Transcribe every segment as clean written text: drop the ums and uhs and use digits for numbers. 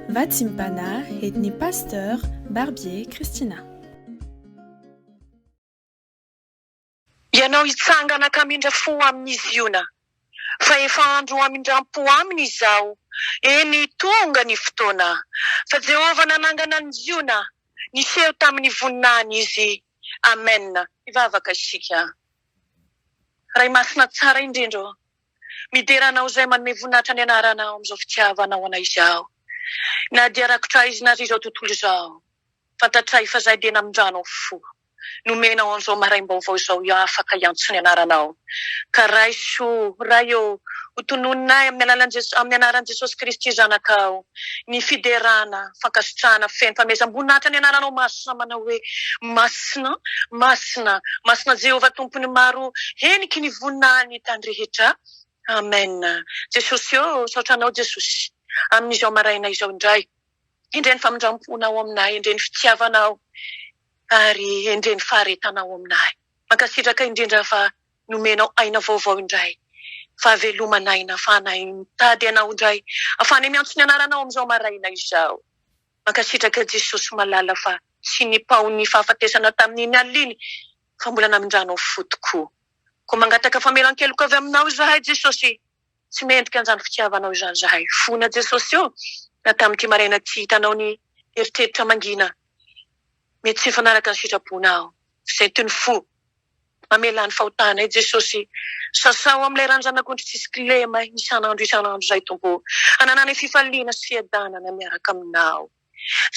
Vatsimpana entin'ny Pasteur Barbier Christina. Ianao hitsangana ka hamindra fo amin'i Ziona, fa efa andro hamindram-po aminy izao, eny, tonga ny fotoana. Fa Jehovah nanangana an'i Ziona, niseho tamin'ny voninahiny izy. Amen. Hivavaka isika. Ray Masina tsara indrindra ô, midera Anao izay manome voninahitra ny anaranao amin'izao fitiavanao anay izao. Na dia rakotra haizina aza izao tontolo izao, fantatray fa izahay dia namindranao fo. Nomenao an'izao maraim-baovao izao afaka hiantso ny anaranao. Ka raiso, Ray ô, ho tononinay amin'ny alalan'i Jesosy, amin'ny anaran'i Jesosy Kristy Zanakao, ny fiderana, fankasitrahana feno fanomezam-boninahitra ny anaranao masina manao hoe, Masina, masina, masina Jehovah Tompon'ny maro, heniky ny voninahiny tany rehetra. Amen. Jesosy ô, misaotra Anao Jesosy, amin'izao maraina izao indray. Endrey ny famindram-ponao aminay, endrey ny fitiavanao, ary endrey ny faharetanao aminay. Mankasitraka indrindra fa nomenao aina vaovao indray, fahaveloman'aina, ahafahanay mitady Anao indray, ahafahanay miantso ny anaranao amin'izao maraina izao. Mankasitraka Jesosy malala fa tsy nipaon'ny fahafatesana tamin'iny alina iny fa mbola namindranao fo tokoa. Koa mangataka famelan-keloka avy aminao izahay Jesosy. Tsy mendrika an'izany fitiavanao izany izahay. Fona Jesosy ô, na tamin'ity maraina ity hitanao ny eritreritra mangina mety tsy hifanaraka ny sitraponao. Sento ny fo. Mamelà ny fahotanay Jesosy. Sasao amin'ilay rano zanak'ondry tsisy kilema isan'andro isan'andro izahay Tompo ô. Hanananay fifaliana sy fiadanana miaraka aminao.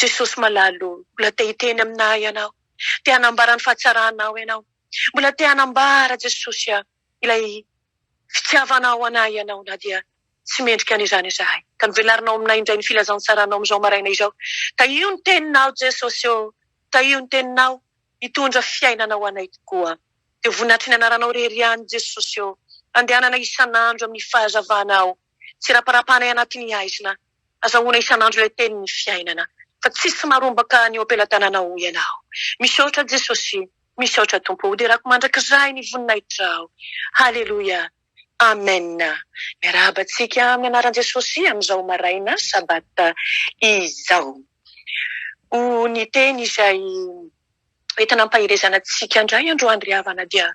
Jesosy malala ô, mbola te hiteny aminay Ianao. Te hanambara ny fahatsaranao Ianao. Mbola te hanambara Jesosy a ilay fitiavanao anay Ianao na dia tsy mendrika an'izany izahay. Ka novelarinao aminay indray ny filazantsaranao amin'izao maraina izao. Tahio ny teninao Jesosy ô, tahio ny teninao hitondra fiainana ho anay tokoa. Dia voninahitry ny anaranao irery ihany Jesosy ô. Andehanana isan'andro amin'ny fahazavanao. Tsy raparapanay anatin'ny haizina. Azahoana isan'andro ilay tenin'ny fiainana. Fa tsisy marombaka ny eo am-pelatananao Ianao. Misaotra Jesosy. Misaotra Tompo. Hoderako mandrakizay ny voninahitrao. Haleloia. Amen. Miarahaba antsika amin'ny anaran'i Jesosy amin'izao maraina Sabata izao. Ho ny teny izay entina ampaherezana antsika indray androany ry havana dia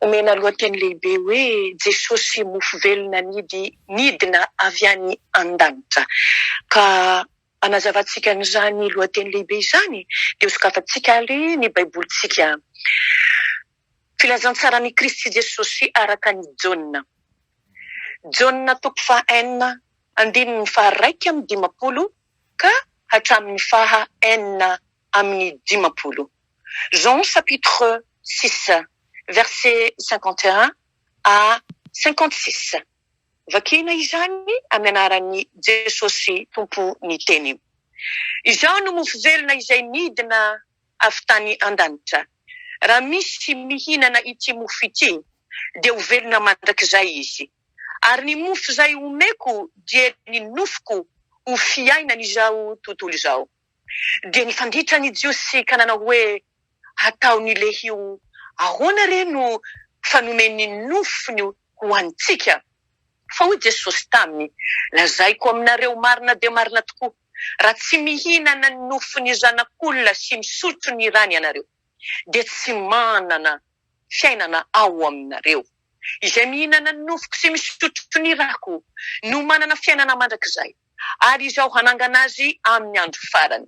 omena lohateny lehibe hoe Jesosy mofo velona nidy nidina avy any an-danitra. Ka hanazavantsika an'izany lohateny lehibe izany dia hosokafantsika ary ny Baibolintsika. Filazantsaran'i Kristy Jesosy araka an'i Jaona. Jaona toko faha-enina andininy faha-51 ka hatramin'ny faha-56. Jean chapitre 6 verset 51 à 56. Vakina izany amin'ny anaran'i Jesosy Tompo ny teny. Izaho no mofo velona izay nidina avy tany an-danitra. Raha misy mihinana ity mofo ity, dia ho velona mandrakizay izy. Ary ny mofo izay omeko dia ny nofoko ho fiainan'izao tontolo izao. Dia nifanditra ny Jiosy ka nanao hoe, Hataon'i Lehio ahoana re no fanome ny nofony ho hanintsika? Fa hoy Jesosy taminy, Lazaiko aminareo marina dia marina tokoa, raha tsy mihinana ny nofon'ny Zanak'olona sy misotro ny rany ianareo, dia tsy manana fiainana ao aminareo. Izay mihinana ny nofoko sy misotro ny rako no manana fiainana mandrakizay, ary Izaho hanangana azy amin'ny andro farany.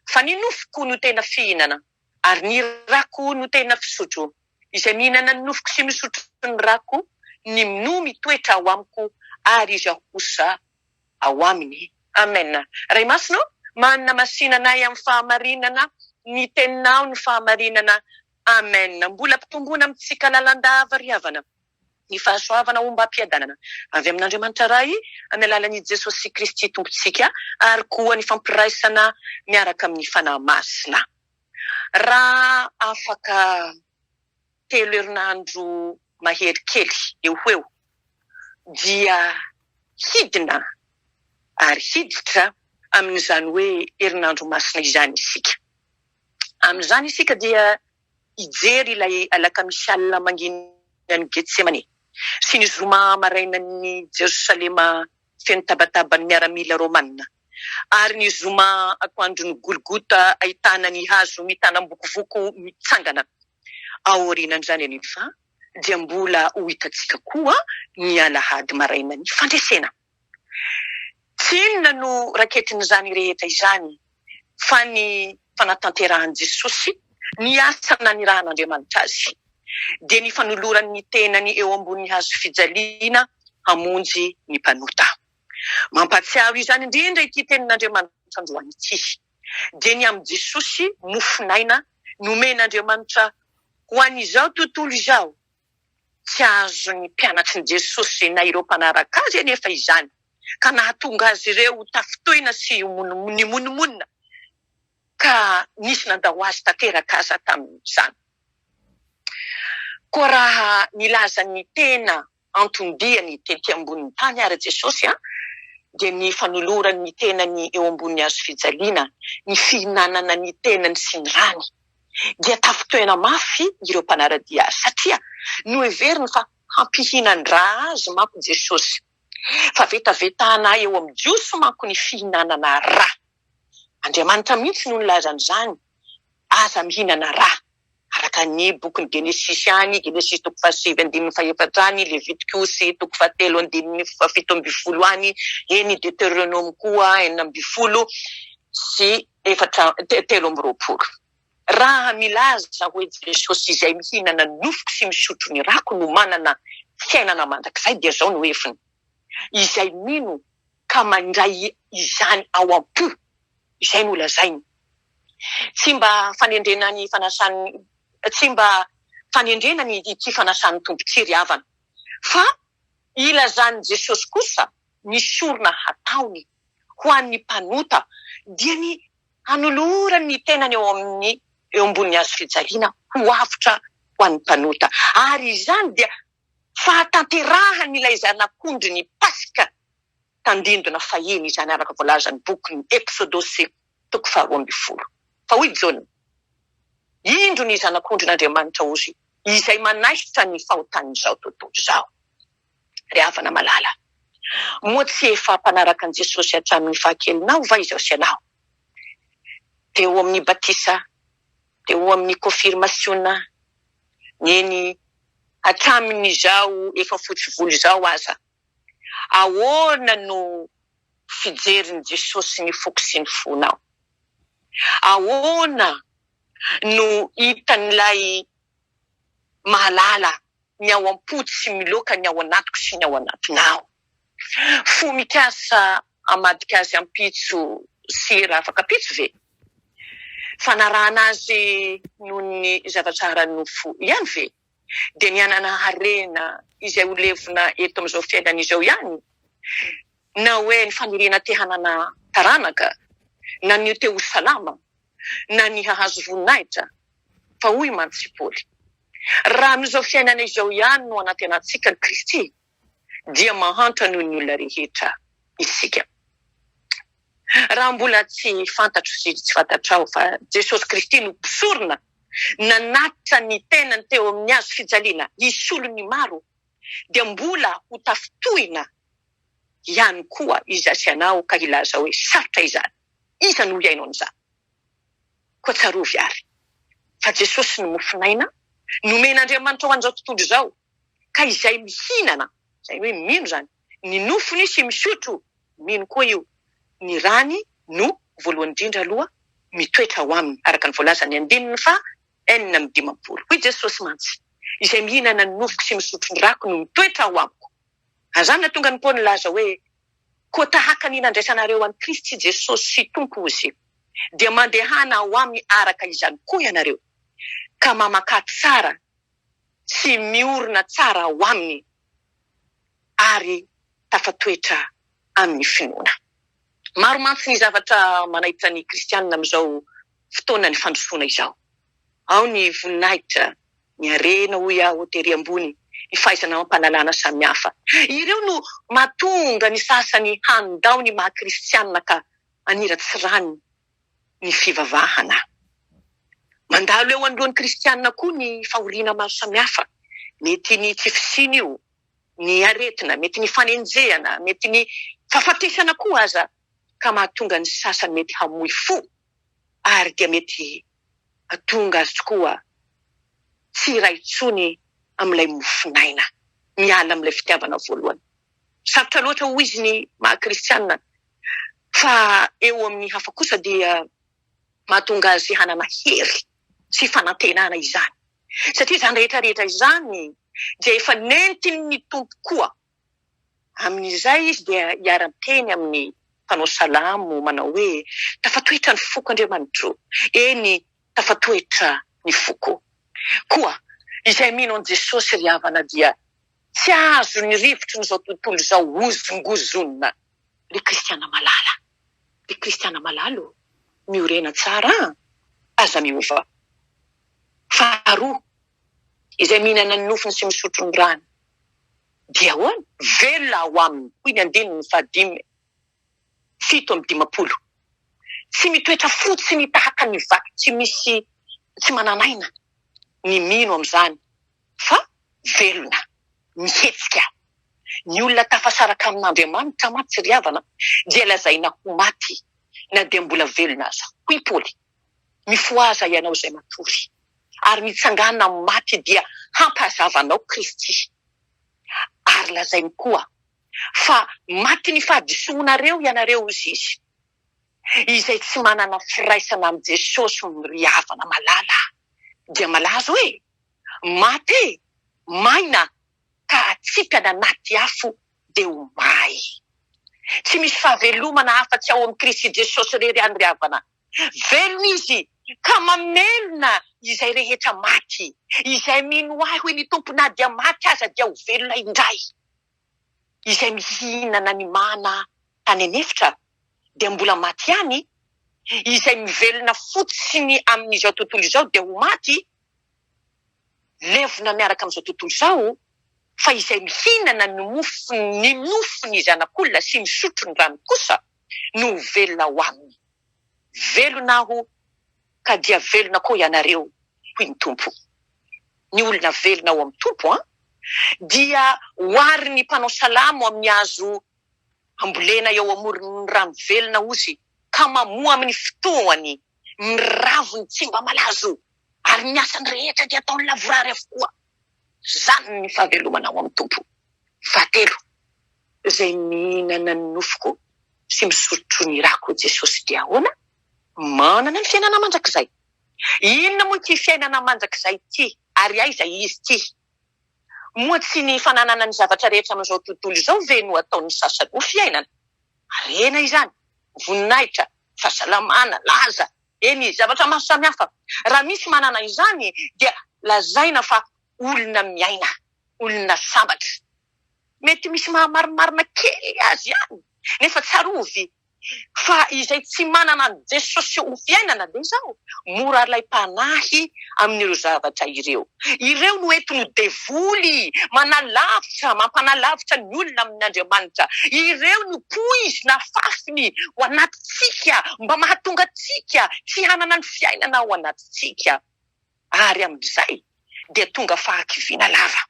Fa ny nofoko no tena fihinana, ary ny rako no tena fisotro. Izay mihinana ny nofoko sy misotro ny rako, ny no mitoetra ao amiko, ary Izaho kosa ao aminy. Amen. Ray Masina ô, manamasina anay amin'ny fahamarinana, ny Teninao no fahamarinana. Amen. Mbola ampitomboina amintsika lalandava ry havana ny fahasoavana ombam-piadanana avy amin'Andriamanitra Ray amin'ny alalan'i Jesosy Kristy Tompontsika ary koa ny fampiraisana miaraka amin'ny Fanahy Masina. Raha afaka telo herinandro mahery kely eo ho eo dia hidina ary hiditra amin'izany hoe herinandro masina izany isika. Amin'izany isika dia hijery ilay alakamisy alina manginan'i Getsemane sy ny zoma marainan'i Jerosalema feno tabataban'ny miaramila romana. Ary ny zoma atoandron'ny Golgota ahitana ny hazo mitanam-bokovoko mitsangana. Aorianan'izany anefa dia mbola ho hitantsika koa ny alahady marainan'ny fandresena. Tsy inona no raketin'izany rehetra izany fa ny fanatanterahan'i Jesosy ny asa nanirahan'Andriamanitra azy, dia ny fanolorany ny tenany eo ambonin'ny hazo fijaliana hamonjy ny mpanota. Mampahatsiaro izany indrindra ity tenin'Andriamanitra androany ity, dia ny amin'i Jesosy mofon'aina nomen'Andriamanitra ho an'izao tontolo izao. Tsy azon'ny mpianatry ny Jesosy na ireo mpanaraka azy anefa izany, ka nahatonga azy ireo ho tafintohina sy nimonomonona, ka nisy nandao azy tanteraka aza tamin'izany. Koa raha nilaza ny tena anton-diany tety ambonin'ny tany àry Jesosy, dia ny fanolorany ny tenany eo ambonin'ny hazo fijaliana, ny fihinanana ny tenany sy ny rany, dia tafintohina mafy ireo mpanara-dia azy, satria noheveriny fa hampihinan-dra azy manko Jesosy. Fa vetavetana eo amin'ny Jiosy manko ny fihinanana ra. Andriamanitra mihitsy no nilaza an'izany, Aza mihinana ra. Araka ny bokin'ny Genesisy any, Genesisy toko fahasivy andininy fahefatra any, Levitikosy toko fahatelo andininy fahafito ambin'ny folo any, eny Deteronoma koa 16 sy efatra, 23. Raha milaza hoe Jesosy izay mihinana ny nofoko sy misotro ny rako no manana fiainana mandrakizay dia izao no heviny, izay mino ka mandray izany ao am-po, izay no lazainy. Tsy mba fanendrena ny fanasan'ny tsy mba fanendrena ny ity fanasan'ny Tompo ity ry havana, fa ilazan'i Jesosy kosa ny sorona hataony ho an'ny mpanota dia ny hanolorany ny tenany eo amin'ny eo ambonin'ny hazo fijaliana ho avotra ho an'ny mpanota. Ary izany dia fahatanterahan' ilay Zanak'ondry ny Paska tandindona fahiny izany araka voalazan'ny bokin'ny Eksodosy toko faharoa ambin'ny folo. Fa hoy Jaona, Indro ny Zanak'ondrin'Andriamanitra ozy izay manaisotra ny fahotan'izao tontolo izao. Ry havana malala, moa tsy efa mpanaraka an'i Jesosy hatramin'ny fahakelinao va izao sy ianao? Teo amin'ny batisa, teo amin'ny kofirmasiona, eny hatramin'izao efa fotsy volo izao aza. Ahoana no fijerin'i Jesosy ny foko sy ny fonao? Ahoana no hitan'ilay mahalala ny ao am-po tsy miloaka ny ao anatiko sy ny ao anatinao? Fo mikasa hamadika azy ampitso sy rahafakampitso ve? Fanarahana azy noho ny zavatra ara-nofo ihany ve? Dia ny hanana harena izay ho levona eto amin'izao fiainana izao ihany? Na hoe ny faniriana te hanana taranaka, na ny te ho salama, na ny hahazo voninahitra? Fa hoy mantsy i Paoly, Raha amin'izao fiainana izao ihany no anantenantsika an'i Kristy, dia mahantra noho ny olona rehetra isika. Raha mbola tsy fantatro sy tsy fantatrao fa Jesosy Kristy no mpisorona nanatitra ny tenany teo amin'ny hazo fijaliana hisolo ny maro dia mbola ho tafintohina ihany koa iza sy ianao ka hilaza hoe sarotra izany, iza no hihaino an'izany? Koa tsarovy àry fa Jesosy no mofon'aina nomen'Andriamanitra ho an'izao tontolo izao ka izay mihinana, izay hoe mino izany, ny nofony sy misotro, mino koa io, ny rany no voalohany indrindra aloha mitoetra ao aminy, araka ny voalazan'ny andininy faha 56. Hoy Jesosy mantsy, Izay mihinana ny nofoko sy misotro ny rako no mitoetra ao amiko. Ary izany nahatonga an'i Paoly nilaza hoe, Koa tahaka ny nandraisanareo an'i Kristy Jesosy Tompo Izy, dia mandehana ao aminy araka izany koa ianareo, ka mamakà tsara sy miorina tsara ao aminy ary tafatoetra amin'ny finoana. Maro mantsy ny zavatra manaitra ny kristianina amin'izao fotoanan'ny fandrosoana izao. Ao ny voninahitra, ny harena hoy aho tery ambony, ny fahaizana amam-pahalalana samihafa. Ireo no mahatonga ny sasany handao ny maha kristianina ka haniratsirany ny fivavahana. Mandalo eo anoloan'ny kristiana koa ny fahoriana maro samihafa. Mety ny tsy fisiana io, ny aretina, mety ny fanenjehana, mety ny fahafatesana koa aza. ka mahatonga ny sasany mety hamoy fo ary dia mety hahatonga azy koa tsy hiray intsony amin'ilay mofon'aina, miala amin'ilay fitiavana voalohany. Sarotra loatra hoy izy ny maha kristianina fa eo amin'ny hafa kosa dia mahatonga azy hanana hery sy fanantenana izany satria izany rehetra rehetra izany dia efa nentin'ny Tompo koa. Amin'izay izy dia hiara-miteny amin'ny mpanao salamo manao hoe, Tafatoetra ny foko Andriamanitro, eny, tafatoetra ny foko. Koa izay mino an'i Jesosy ry havana dia tsy azon'ny rivotrin'izao tontolo izao hozongozonina. Ry kristiana malala, ry kristiana malala ô, miorena tsara an! Aza miova. Faharoa, izay mihinana ny nofony sy misotro ny rany dia ahoana? Velona ao aminy, hoy ny andininy fahadimy 57. Tsy mitoetra fotsiny tahaka ny vato tsy misy tsy manan'aina ny mino amin'izany fa velona, mihetsika. Ny olona tafasaraka amin'Andriamanitra mantsy ry havana dia lazaina ho maty na dia mbola velona aza. Hoy Paoly, Mifohaza ianao izay matory, ary mitsangàna amin'ny maty dia hampahazava anao Kristy. Ary lazainy koa fa matin'ny fahadisoanareo ianareo, hoy izy, izay tsy manana firaisana amin'i Jesosy ry havana malala dia malazo e! Maty e! Maina ka atsipy any anaty afo dia ho may. Tsy misy fahavelomana afa-tsy ao amin'i Kristy Jesosy irery ihany ry havana. Velona Izy ka mamelona izay rehetra maty. Izay mino Ahy, hoy ny Tompo, na dia maty aza dia ho velona indray. Izay mihinana ny mana tany an'efitra dia mbola maty ihany, izay mivelona fotsiny amin'izao tontolo izao dia ho maty, levona miaraka amin'izao tontolo izao, fa izay mihinana ny mofon'ny nofon'ny Zanak'olona sy misotro ny rany kosa no ho velona ao aminy. Velona Aho, ka dia velona koa ianareo, hoy ny Tompo. Ny olona velona ao amin'ny Tompo dia oharin'ny mpanao salamo amin'ny hazo ambolena eo amoron'ny rano velona ozy ka mamoa amin'ny fotoany ny raviny tsy mba malazo ary ny asany rehetra dia ataony lavorary avokoa. Izany ny fahavelomana ao amin'ny Tompo. Fahatelo, izay mihinana ny nofoko sy misotro ny rako Jesosy dia ahoana? Manana ny fiainana mandrakizay. Inona moa ity fiainana mandrakizay ity ary aiza izy ity? Moa tsy ny fananana ny zavatra rehetra amin'izao tontolo izao ve no ataon'ny sasany ho fiainana? Harena izany, voninahitra, fahasalamana, laza, eny, zavatra maro samihafa. Raha misy manana izany dia lazaina fa olona miaina, olona sambatra. Mety misy maha-marimarina kely azy ihany, nefa tsarovy Fa izay tsy manana an'i Jesosy ho fiainana dia izao, mora alaim-panahy amin'ireo zavatra ireo. Ireo no entin'ny devoly manalavitra, mampanalavitra ny olona amin'Andriamanitra. Ireo no poizina afafiny ho anatintsika mba mahatonga antsika tsy hanana ny fiainana ao anatintsika. Ary amin'izay dia tonga fahakiviana lava.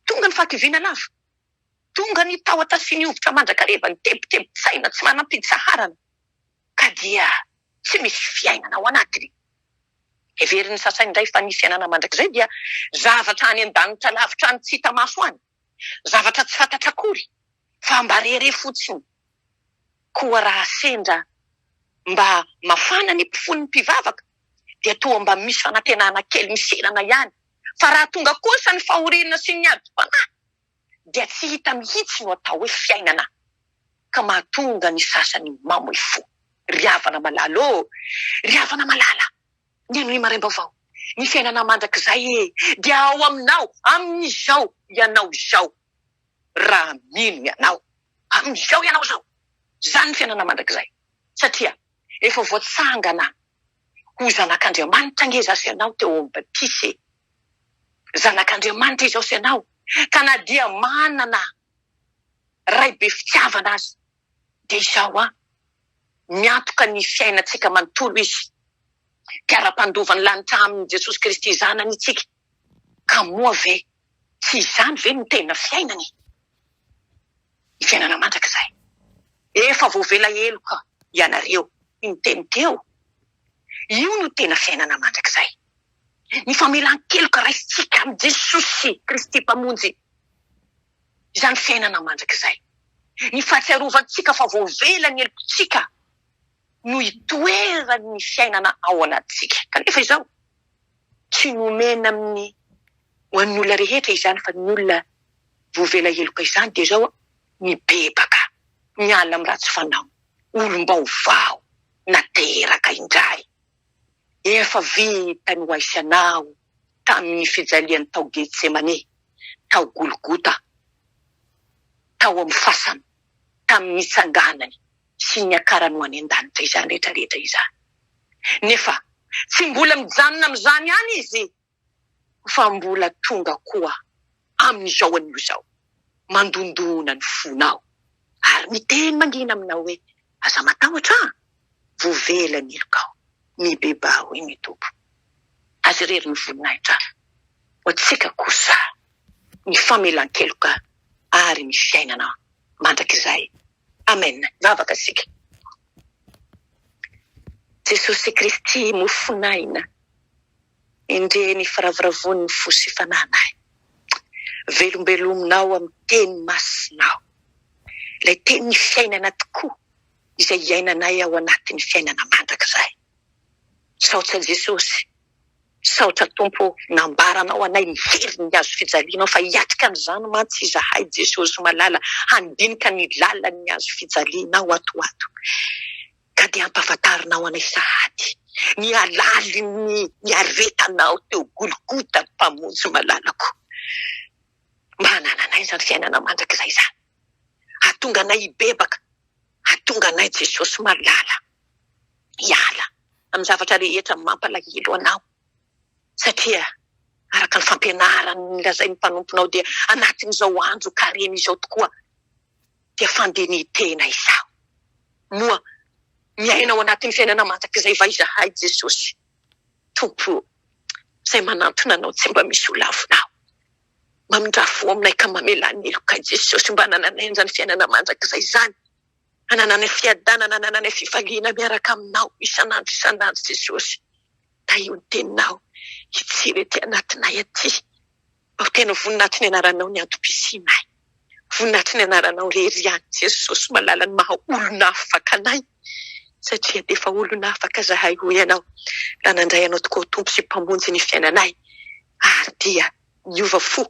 Tonga ny fahakiviana lava. Tonga ny tahotra sy ny hovitra mandrakariva, ny tebitebin-tsaina tsy manam-pitsaharana, ka dia tsy misy fiainana ao anatiny. Heverin'ny sasany indray fa ny fiainana mandrakizay dia zavatra any an-danitra lavitra any tsy hita maso any, zavatra tsy fantatra akory, fa mba rehareha fotsiny. Koa raha sendra mba mafana ny fon'ny mpivavaka, dia toa mba misy fanantenana kely miserana ihany, fa raha tonga kosa ny fahoriana sy ny adim-panahy, dia tsy hita mihitsy no atao hoe fiainana ka mahatonga ny sasany mamoy fo. Ry havana malala ô! Ry havana malala! Ny anio maraim-baovao, ny fiainana mandrakizay e! Dia ao aminao, amin'izao ianao izao, raha mino ianao. Amin'izao ianao izao. Izany ny fiainana mandrakizay. Satria efa voatsangana ho zanak'Andriamanitra ange izaho sy ianao teo amin'ny batisa e! Zanak'Andriamanitra izao sy ianao, ka na dia manana Ray be fitiavana aza, dia izao an, miantoka ny fiainantsika manontolo Izy. Mpiara-mpandova ny lanitra aminy Jesosy Kristy Zanany isika, ka moa ve tsy izany ve no tena fiainana e? Ny fiainana mandrakizay. Efa voavela heloka. ianareo, ny niteny teo. Io no tena fiainana mandrakizay. Ny famelan-keloka raisintsika amin'i Jesosy Kristy Mpamonjy. Izany fiainana mandrakizay. Ny fahatsiarovantsika fa voavela ny helokontsika no itoeran'ny fiainana ao anatintsika. Kanefa izao, tsy nomena amin'ny ho an'ny olona rehetra izany fa ny olona voavela heloka izany dia izao, mibebaka, miala amin'ny ratsy fanao, olom-baovao, nateraka indray. Efa vita ny hoaisanao tamin'ny fijaliany tao Getsemane, tao Golgota, tao amin'ny fasana, tamin'ny nitsanganany sy ny niakarany ho any an-danitra izany rehetra rehetra izany. Nefa tsy mbola mijanona amin'izany ihany izy fa mbola tonga koa amin'izao anio izao, mandondona ny fonao ary miteny mangina aminao hoe, Aza matahotra an! Voavela ny helokao. Mibebaha, hoy ny Tompo. Azy irery ny voninahitra. Ho antsika kosa ny famelan-keloka ary ny fiainana mandrakizay. Amen. Vavaka isika. Jesosy Kristy mofon'aina, Endrey ny firavoravoan'ny fo sy fanahinay. Velombelominao amin'ny teny masinao. Ilay tenin'ny fiainana tokoa izay iainanay ao anatin'ny fiainana mandrakizay. Misaotra Jesosy, misaotra Tompo ô, nambaranao anay ny herin'ny hazo fijalianao fa hiatrika an'izany mantsy izahay Jesosy malala, handinika ny lalan'ny hazo fijalianao ato ho ato. Ka dia ampahafantarinao anay sahady ny halalin'ny niaretanao teo Golgota, Mpamonjy malalako. Mba hanananay izany fiainana mandrakizay izany. Hahatonga anay hibebaka, hahatonga anay Jesosy malala hiala amin'ny zavatra rehetra mampalahelo anao. Satria araka ny fampianarany nolazain'ny mpanomponao dia anatin'izao andro karemy izao tokoa dia fandinihin-tena izaho. Moa miaina ao anatin'ny fiainana mandrakizay va izahay Jesosy Tompo ô? Izay manantona Anao tsy mba misy ho lavinao. Mamindrà fo aminay ka mamelà ny helokay Jesosy mba hanananay an'izany fiainana mandrakizay izany. Hanananay fiadanana, hanananay fifaliana miaraka Aminao isan'andro isan'andro Jesosy. Tahio ny Teninao hitsiry ety anatinay aty. Mba ho tena voninahitry ny anaranao ny antom-pisianay. Voninahitry ny anaranao irery ihany Jesosy malala ny maha olona afaka anay satria dia efa olona afaka zahay hoy ianao raha nandray anao tokoa ho Tompo sy Mpamonjy ny fiainanay ary dia niova fo,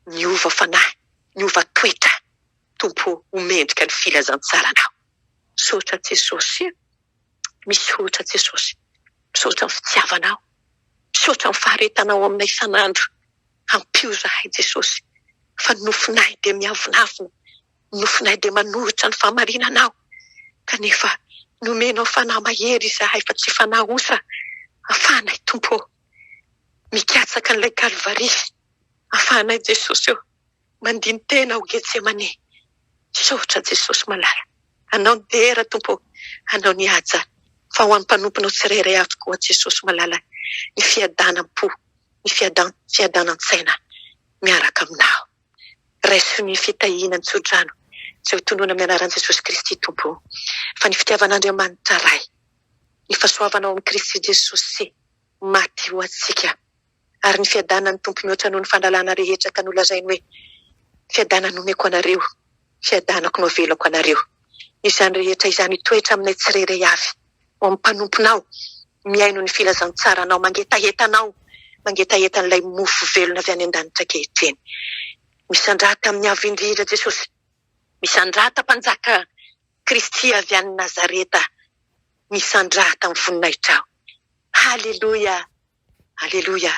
niova fanahy, niova toetra Tompo ô ho mendrika ny filazantsaranao. Misaotra Jesosy. Misaotra Jesosy. Misaotra amin'ny fitiavanao. Misaotra amin'ny faharetanao aminay isan'andro. Ampio izahay Jesosy fa ny nofinay dia miavonavona, ny nofinay dia manohitra ny fahamarinanao. Kanefa nomenao fanahy mahery izahay fa tsy fanahy osa. Afahanay Tompo ô mikatsaka an'ilay Kalvary. Afahanay Jesosy ô Mandini-tena ao Getsemane. Misaotra Jesosy malala. Anao ny dera Tompo ô, Anao ny haja. Fa ho an'ny mpanomponao tsirairay avy koa Jesosy malala ny fiadanam-po, ny fiadanan-tsaina miaraka aminao. Raiso ny fitahiana ny tsodrano izay ho tononina amin'ny anaran'i Jesosy Kristy Tompo ô. Fa ny fitiavan'Andriamanitra Ray, ny fahasoavana ao amin'i Kristy Jesosy maty ho antsika. Ary ny fiadanan'ny Tompo mihoatra noho ny fahalalana rehetra ka nolazainy hoe, Fiadanana nomeko anareo, fiadanako no avelako anareo. Izany rehetra izany hitoetra aminay tsirairay avy, ho amin'ny mpanomponao, mihaino ny filazantsaranao, mangetaheta anao, mangetaheta an'ilay mofo velona avy any an-danitra ankehitriny. Misandrata amin'ny Avo Indrindra Jesosy. Misandrata Mpanjaka Kristy avy any Nazareta. Misandrata amin'ny voninahitrao. Haleloia! Aleloia!